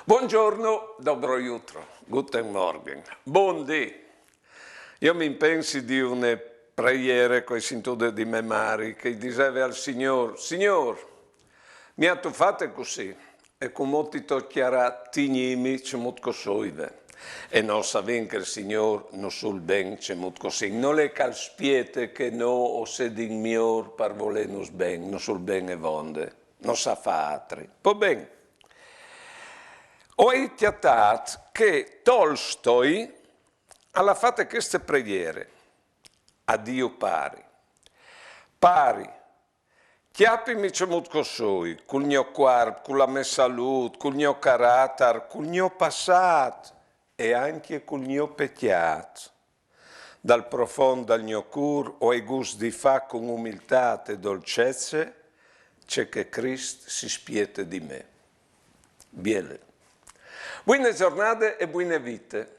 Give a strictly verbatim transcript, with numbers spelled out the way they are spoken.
Buongiorno, dobro jutro, guten Morgen, bundì. Jo mi pensi di une preiere che o ai sintude di me mari, che i diseve al Signôr: Signôr, mi àn tufade cussì, e cumò ti tocjarà tignîmi cemût che o soi ve. E nô o savìn che il Signôr nus vûl ben cemût che o sin, nol è che al spiete che nô o sedìn miôr par volênus ben, nus vûl ben e vonde, no sa fâ altri. Po ben, o ai cjatât che Tolstoj al à fate cheste preiere a Diu Pari: Pari, cjapimi cemût che o soi, cul gno cuarp, cu la mê salût, cul gno caratar, cul gno passât e ancje cul gno pecjât. Dal profont dal gno cûr o ai gust di fâ cun umiltât e dolcece ce che Crist si spiete di me. Biele. Buine zornade e buine vite.